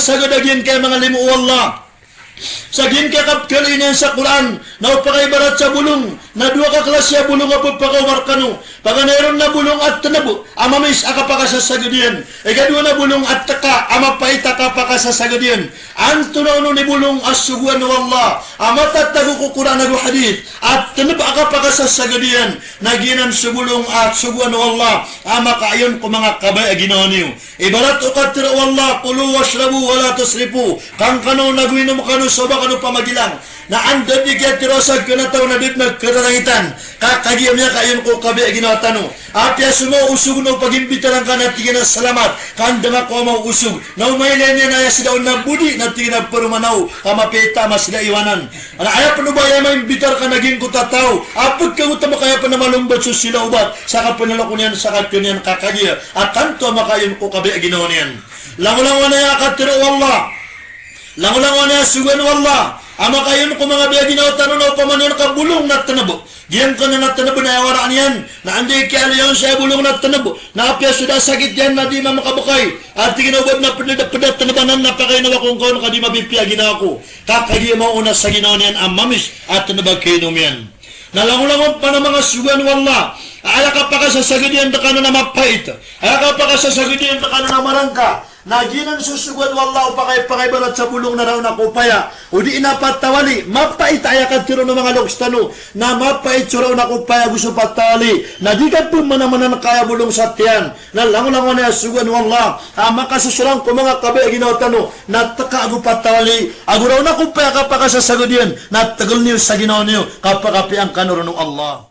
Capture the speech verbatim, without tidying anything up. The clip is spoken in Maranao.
Sagad a giyangkai a manga limo o Allah. Sa giyangkai a kapkhailay niyan sa Qur'an, na o pakaibarat sa bolong, na dowa ka klasi a bolong a pphakaoma rkano. Paganay ron na bolong a tnb a mamis a kapakasasagad iyan. Ikadowa na bolong a teka a mapait a kapakasasagad iyan. Antonaa onon i bolong a sogoan o Allah a matatago ko Qur'an ago hadith a tnb a kapakasasagad iyan? Na giyanan so bolong a sogoan o Allah a makaayon ko manga kabaya a ginawa niyo. Ibarat o katharo o Allah, "Kulu washrabu wa la tusrifu." Kangkano nago inom kano sa oba kano pamagilang. Na anda di kiyatharo sa gana taw na di na kararangitan. Ka kagiya miyakaayon ko kabaya a ginawa tano. Apiya so maoosog na o pagimbitaran ka na tig iyan a salamat. Ka anda nga ko a maoosog. Na o mailay niyan a aya sda on na bodi na tig iyan a paroman aw. Ka mapiya i ta a masda iwanan. Na aya pn o ba aya maimbitar ka na giyangkoto a taw a pkhagotam ka, aya pn a malombat so sila obat sa kapnaloko niyan sa katharo niyan ka kagiya a kanto a makaayon ko kabaya a ginawa niyan. Langolangon aya katharo o Allah. Langolangon aya sogoan o Allah a makaayon ko manga baya a ginawa tano na opama niyan ka bolong na tnb. Giyangkanan a tnb na aya waraan iyan na anda i kiyaaloya on sa aya bolong na tnb na apiya so da a sakit iyan na di mamkabkay. A tig iyan a oba dn a pd a, pd a tnb anan na pakainom ako ngka on ka di mapipiya a ginawa ko. Ka kagiya maona sa ginawa niyan a mamis a tnb a kainom iyan. Na langolangon pn a manga sogoan o Allah a aya kapakasasagad iyan rkano na mapait, aya kapakasasagad iyan rkano na marangka. Na giyanan so sogoan o Allah o pakay, pakaibarat sa bolong na raon a kopaya. O di na patawali, mapait a aya katharo o manga loks tano na mapait so raon a kopaya ago so patawali. Na di ka pmanamananka aya bolong sa tiyan. Na langolangon aya sogoan o Allah a makasosoran ko manga kabaya a ginawa tano na teka ago patawali ago raon a kopaya a kapakasasagad iyan, na tgl niyo sa ginawa niyo, kapakapiya ngkano ron o Allah.